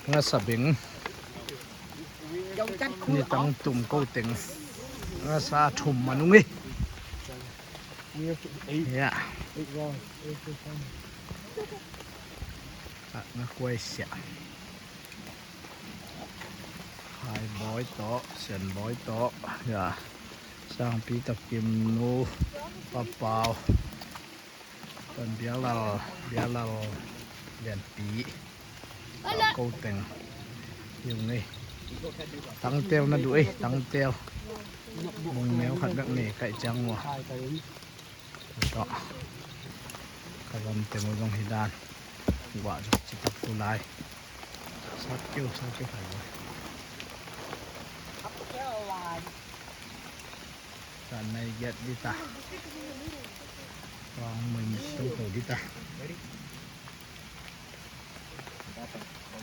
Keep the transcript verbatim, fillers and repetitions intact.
Ngasa beng, nitang tum ko teng, ngasa thum manung hi. Ya. Nga kuai sia. Hai Bawi tawh, Sen Bawi tawh, ya. Sangpi, Takim nu, Papau, Pan Bialal, Bialal Lianpi, ko teng. Yung ni. Tangtel na duh ei, tangtel. Mung neu khat bek ni, kaih ciang maw. Tawh. Ka gam teng uh zong hi dan. Guah zong ci tak tu lai. Sat keu, sat keu khai lo. Ka nai giat di ta. Wang mui mui tong ko di ta.